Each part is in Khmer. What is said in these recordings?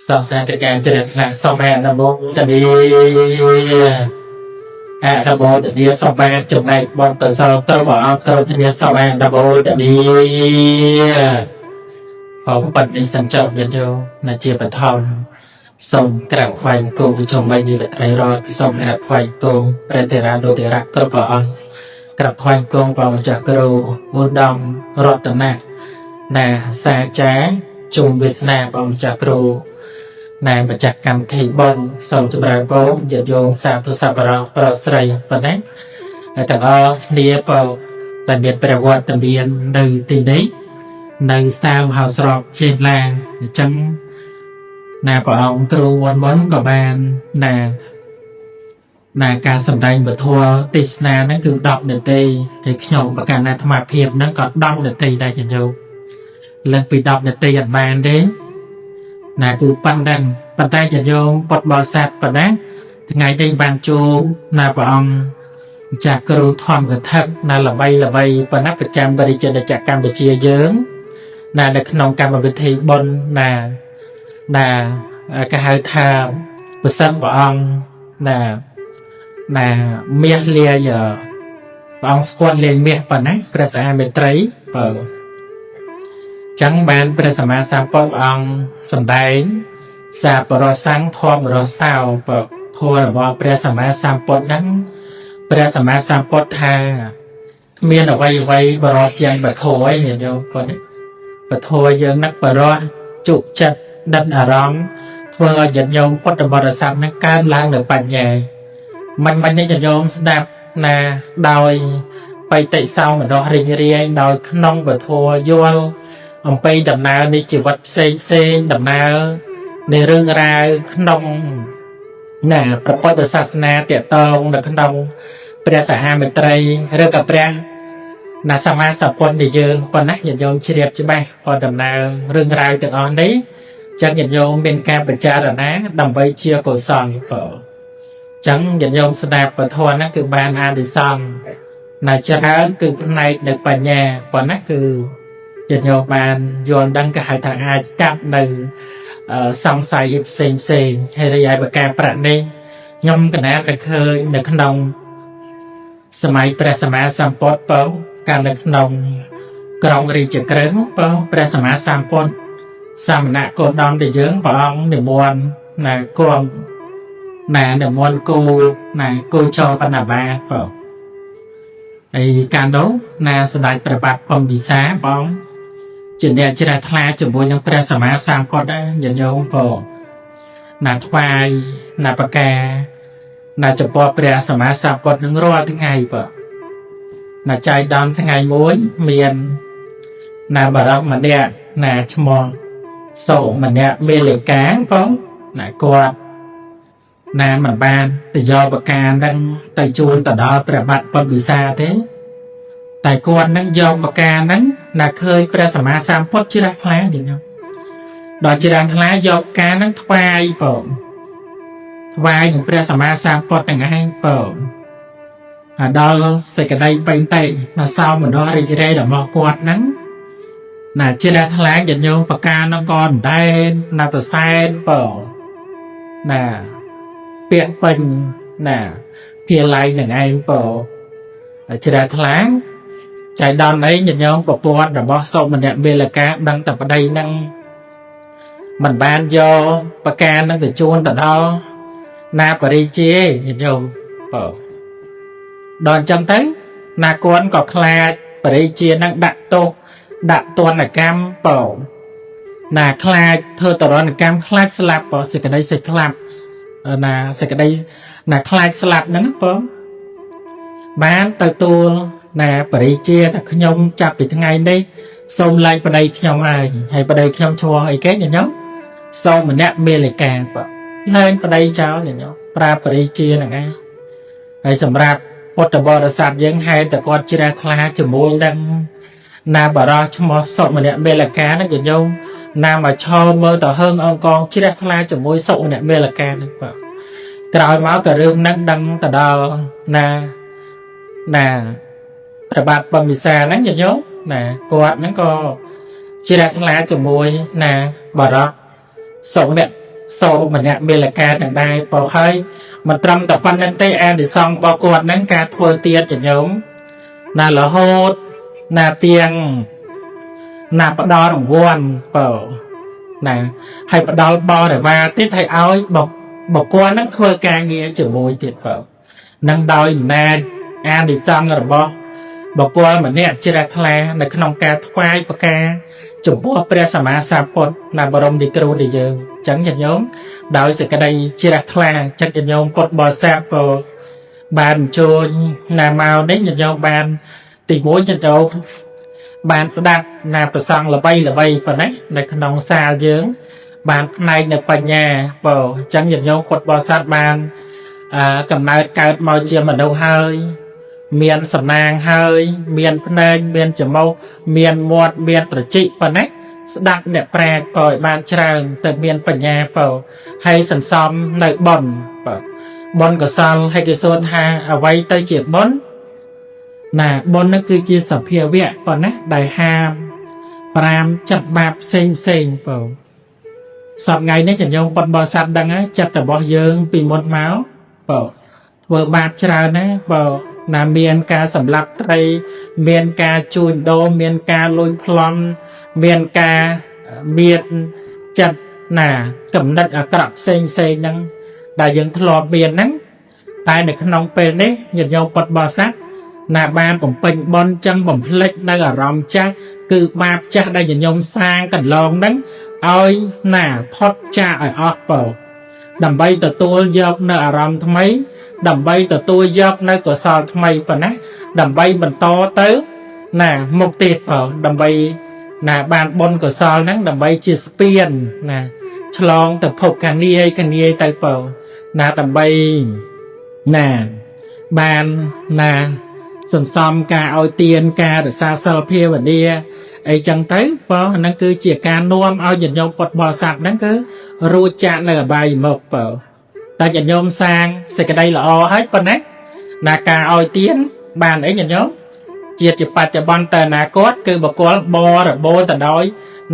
សូមសាធុការជ្រះថ្លាសូមអនុមោទនាអនុមោទនាសូមបានចំណែកបុណ្យកុសលគ្រប់ព្រះអង្គគ្រប់គ្នាសូមអនុមោទនាផងបដិសញ្ចប់ញាតិញោមណាជាបឋមសូមក្រាបថ្វាយបង្គំជុំបីនិវត្រីរតសូមក្រាបថ្វាយបង្គំព្រះថេរានុថេរៈគ្រប់ព្រះអង្គក្រាបថ្វាយបង្គំព្រះម្ចាស់គ្រូឧត្តមរតនៈណាសាចាជុំវាសនាព្រះម្ចាស់គ្រូណែម្ចាស់កម្មវិធីបុណ្យសូមចម្រើនពរញាតិញោមសាធុសប្បុរសប្រុសស្រីប៉ុណ្ណាហើយទាំងអស់គ្នាបើតែមានព្រះវត្តមាននៅទីនេះនៅសាលមហោស្រពចេឡាអញ្ចឹងណាព្រះអង្គគ្រូវ័នមុនក៏បានណាណាការសម្ដែងពធទេសនាហ្នឹងគឺ10នាទីហើយខ្ញុំប្រកាសអាត្មាភាពហ្នឹងក៏10នាទីដែរចឹងយោលើសពី10នាទីអត់បានទេណាគឺប៉ុណ្ណឹងប៉ុន្តែញាតិញោមពុទ្ធបរិស័ទប៉ុណ្ណាថ្ងៃនេះបានជួបណាព្រះអង្គម្ចាស់គ្រូធម្មកថាណាល្បីល្បីប៉ុណ្ណាប្រចាំបរិជាចក្រកម្ពុជាយើងណានៅក្នុងកម្មវិធីបុណ្យណាណាគេហៅថាប្រសិនព្រះអង្គណាណាមាសលាយព្រះអង្គស្គាល់លាយមាសប៉ុណ្ណាព្រះសាមេត្រីបើចឹងបានព្រះសម្មាសម្ពុទ្ធព្រះអង្គសម្ដែងសាបរសង្ឃធម្មរសោពធម៌របស់ព្រះសម្មាសម្ពុទ្ធហ្នឹងព្រះសម្មាសម្ពុទ្ធថាគ្មានអ្វីអ្វីបរោះជាងបធរឯងញាតិញោមគាត់បធរយើងហ្នឹងបរោះជុចិត្តដិតអារម្មណ៍ធ្វើឲ្យញាតិញោមពុទ្ធបរិស័ទហ្នឹងកើនឡើងនៅបញ្ញាមិនមិននេះញាតិញោមស្ដាប់ណាដោយបៃតិសោមនស្សរីករាយដោយក្នុងពធយល់អំពីដំណើរនៃជីវិតផ្សេងផ្សេងដំណើរនៃរឿងរ៉ាវក្នុងណាព្រះពុទ្ធសាសនាតកតងនៅក្នុងព្រះសហមេត្រីឬក៏ព្រះណាសម្មាសម្ពុទ្ធនៃយើងប៉ុណ្ណាញាតិញោមជ្រាបច្បាស់ព្រោះដំណើររឿងរ៉ាវទាំងអស់នេះចឹងញាតិញោមមានការពិចារណាដើម្បីជាកុសលបើចឹងញាតិញោមស្ដាប់ពធហ្នឹងគឺបានអានិសង្សណាច្រើនគឺផ្នែកនៅបញ្ញាប៉ុណ្ណាគឺញាតិញោមបានយល់ដឹងក៏ហៅថាអាចកាត់នៅសង្ស័យផ្សេងផ្សេងហើយរីឯបការប្រាក់នេះខ្ញុំកណាតែឃើញនៅក្នុងសម័យព្រះសម្មាសម្ពុទ្ធបើកាលនៅក្នុងក្រុងរាជក្រឹសបើព្រះសម្មាសម្ពុទ្ធសមណៈគោតមដែលយើងព្រះអង្គនិមន្តណាគំណានិមន្តគូណាគូចរបណ្ណាបាបើហើយកាលនោះណាសម្ដេចព្រះបាទពំពិសាបងជាអ្នកជ្រះថ្លាជាមួយនឹងព្រះសម្មាសម្ពុទ្ធដែរញាតិញោមបើណាថ្វាយណាបកាណាចំពោះព្រះសម្មាសម្ពុទ្ធនឹងរាល់ថ្ងៃបើណាចៃដន្យថ្ងៃមួយមានណាបរោះម្នាក់ណាឈ្មោះសូម្នាក់មេលិកាបងណាគាត់ណាមិនបានទៅយកបកានឹងទៅជូនទៅដល់ព្រះបាទពុទ្ធវិសាទេតែគាត់នឹងយកបកានឹងណាឃើញព្រះសម្មាសម្ពុទ្ធជ្រះថ្លាជាងខ្ញុំដល់ជ្រះថ្លាយកការនឹងថ្វាយបងថ្វាយនឹងព្រះសម្មាសម្ពុទ្ធទាំងឯងបងហើយដល់សេចក្តីបេងតេណាសោមនស្សរីករាយរបស់គាត់ហ្នឹងណាជ្រះថ្លាញាតិញោមបកានឹងក៏ដដែនណាតសែនបងណាពាក្យពេញណាភាឡៃនឹងឯងបងជ្រះថ្លាចៃដន្យអីញាតិញោមប្រពន្ធរបស់សុមនៈមេលកាដឹងតែប្តីនឹងមិនបានយកបកានឹងទៅជួនទៅដល់ណាបរិជាញាតិញោមបងដល់អញ្ចឹងទៅណាគន់ក៏ខ្លាចបរិជានឹងដាក់ទោសដាក់ទណ្ឌកម្មបងណាខ្លាចធ្វើតរណកម្មខ្លាចស្លាប់បងសេចក្តីសេចក្លាប់ណាសេចក្តីណាខ្លាចស្លាប់ហ្នឹងបងបានទៅទួលណាបរិជាថាខ្ញុំចាប់ពីថ្ងៃនេះសូមលែងប្តីខ្ញុំហើយហើយប្តីខ្ញុំឈ្មោះអីគេញញោមសូមម្នាក់មេលិកាបងលែងប្តីចោលញញោមប្រាប់បរិជាហ្នឹងឯងហើយសម្រាប់ពុទ្ធបរិស័ទយើងហេតុតែគាត់ជ្រះថ្លាជាមួយនឹងណាបរោះឈ្មោះសុម្នាក់មេលកាហ្នឹងញញោមណាមកឈរមើលទៅហឹងអង្គងជ្រះថ្លាជាមួយសុម្នាក់មេលកាហ្នឹងបងក្រោយមកក៏រឿងហ្នឹងដឹងទៅដល់ណាណាព្រះបាទពំពិសាហ្នឹងញញោមណាគាត់ហ្នឹងក៏ជ្រះថ្លាជាមួយណាបរោះសុម្នាក់ សូមម្នាក់មេលកាទាំងដែរបើហើយមិនត្រឹមតែប៉ុណ្្នឹងទេអានិសង្សរបស់គាត់ហ្នឹងការធ្វើទៀតញោមណារហូតណាទៀងណាផ្ដល់រង្វាន់បើណាហើយផ្ដល់បរិវារទៀតឲ្យឲ្យបុគ្គលហ្នឹងធ្វើការងារជាមួយទៀតបើនឹងដោយអំណាចអានិសង្សរបស់បុគ្គលម្នាក់ជ្រះថ្លានៅក្នុងការថ្វាយប្រការចំពោះព្រះសម្មាសម្ពុទ្ធណាបរមនៃគ្រូនៃយើងអញ្ចឹងញាតិញោមដោយសេចក្តីជ្រះថ្លាចិត្តញាតិញោមពុទ្ធបរិស័ទក៏បានអញ្ជើញណាមកនេះញាតិញោមបានទីមួយញាតិញោមបានស្ដាប់ណាប្រសង់ល្បីល្បីប៉ុណ្ណេះនៅក្នុងសាលយើង បានផ្នែកនៅបញ្ញាបើអញ្ចឹងញាតិញោមពុទ្ធបរិស័ទបានអឺកំណើតកើតមកជាមនុស្សហើយ មានសំណាងហើយ មានភ្នែកមានច្រមុះមានមាត់មានត្រចៀកប៉ុណ្ណេះស្ដាប់អ្នកប្រាជ្ញបើឲ្យបានច្រើនទៅមានបញ្ញាបើហើយសន្សំនៅបុណ្យបើបុណ្យកុសលហើយគេសួរថាអ្វីទៅជាបុណ្យណាបុណ្យនោះគឺជាសភាវៈប៉ុណ្ណាដែលហាមប្រាមចិត្តបាបផ្សេងផ្សេងបើសប្ងៃនេះញោមពុទ្ធបរិស័ទដឹងហើយចិត្តរបស់យើងពីមុនមកបើធ្វើបាបច្រើនណាបើណាមានការសម្លាប់ត្រី មានការជួញដូរមានការលួចប្លន់មានការមានចិត្តណាកំណត់អាក្រក់ផ្សេងផ្សេងហ្នឹងដែលយើងធ្លាប់មានហ្នឹងតែនៅក្នុងពេលនេះញាតិញោមពុទ្ធបរិស័ទណាបានបំពេញបុណ្យចឹងបំភ្លេចនៅអារម្មណ៍ចាស់គឺបាបចាស់ដែលញាតិញោមសាងកន្លងហ្នឹងឲ្យណាផុតចាកឲ្យអស់បើដើម្បីទទួលយកនៅអារម្មណ៍ថ្មី ដើម្បីទទួលយកនៅកុសលថ្មីប៉ុណ្ណាដើម្បីបន្តទៅណាមុខទៀតបើដើម្បីណាបានបុណ្យកុសលហ្នឹងដើម្បីជាស្ពានណាឆ្លងទៅភពខាងនាយខាងនាយទៅបើណាដើម្បីណាបានណាសន្សំការឲ្យទានការរក្សាសិលភាវនាអីចឹងទៅបើហ្នឹងគឺជាការនាំឲ្យញាតិញោមពុទ្ធបរិស័ទហ្នឹងគឺរួចចាកនៅអបាយមុខបើតែញាតិញោមសាងសេចក្តីល្អហើយប៉ុណ្ណាណាការឲ្យទានបានអីញាតិញោមជាតិជាបច្ចុប្បន្នទៅអនាគតគឺបុគ្គលបរិបូរទៅដោយ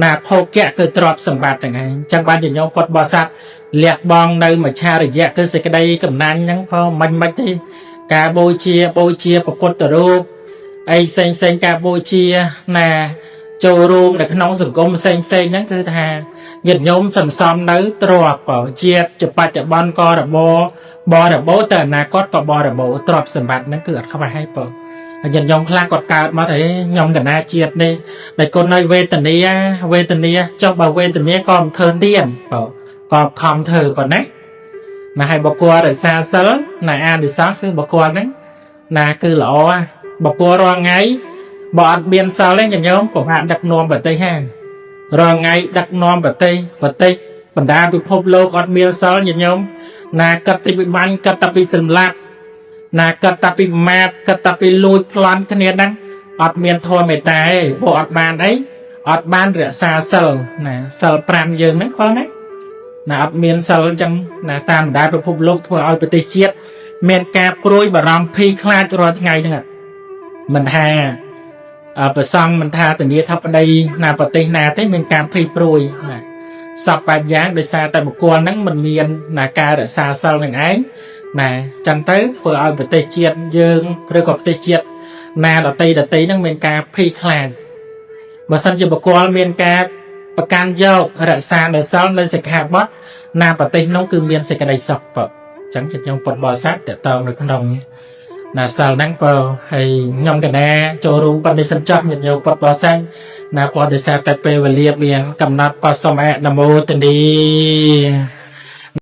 ណាភោគៈគឺទ្រព្យសម្បត្តិហ្នឹងឯងអញ្ចឹងបានញាតិញោមពុទ្ធបរិស័ទលះបង់នៅមច្ឆរិយៈគឺសេចក្តីកំណាញ់ហ្នឹងផងមិនមិនទេការបូជាបូជាព្រះពុទ្ធរូបអីផ្សេងផ្សេងការបូជាណាចូលរួមនៅក្នុងសង្គមផ្សេងផ្សេងហ្នឹងគឺថាញាតិញោមសន្សំនៅទ្រព្យបើជាតិជាបច្ចុប្បន្នក៏របរបរិបូរទៅអនាគតក៏បរិបូរទ្រព្យសម្បត្តិហ្នឹងគឺអត់ខ្វះហើយបើហើយញាតិញោមខ្លះគាត់កើតមកទៅខ្ញុំកណាជាតិនេះដែលគុណឲ្យវេទនាវេទនាចុះបើវេទនាក៏មិនធ្វើទៀតបើក៏ខំធ្វើប៉ុណ្ណាណាឲ្យបុគ្គលរក្សាសិលណាអានិសង្សគឺបុគ្គលហ្នឹងណាគឺល្អបុគ្គលរាល់ថ្ងៃបើអត់មានសិលទេញាតិញោមពិបាកដឹកនាំប្រទេសហារាល់ថ្ងៃដឹកនាំប្រទេសប្រទេសបណ្ដាពិភពលោកអត់មានសិលញាតិញោមណាគិតទីវិបាញ់គិតតែពីសម្លាប់ណាគិតតែពីប្រមាថគិតតែពីលួចប្លន់គ្នាហ្នឹងអត់មានធម៌មេត្តាទេព្រោះអត់បានអីអត់បានរក្សាសិលណាសិល5យើងហ្នឹងផងណាណាអត់មានសិលអញ្ចឹងណាតាមបណ្ដាពិភពលោកធ្វើឲ្យប្រទេសជាតិមានការព្រួយបារម្ភភ័យខ្លាចរាល់ថ្ងៃហ្នឹងមិនថាប្រសង់មិនថាធានាធិបតីណាប្រទេសណាទេមានការភ័យព្រួយណាសពបែបយ៉ាងដោយសារតែបុគ្គលហ្នឹងមិនមានណាការរក្សាសិលនឹងឯងណាចឹងទៅធ្វើឲ្យប្រទេសជាតិយើងឬក៏ប្រទេសជាតិណាដតីដតីហ្នឹងមានការភ័យខ្លាចបើសិនជាបុគ្គលមានការប្រកាន់យករក្សានៅសិលនៅសិក្ខាបទណាប្រទេសនោះគឺមានសេចក្តីសុខបើចឹងចិត្តខ្ញុំពុទ្ធបរិស័ទតកតងនៅក្នុងណាសិលហ្នឹងបើហើយខ្ញុំកណាចូលរួមបណ្ឌិសិនចោះញាតិញោមពុទ្ធបរិស័ទណាព្រោះដោយសារតែពេលវេលាមានកំណត់បសុំអនុមោទនី។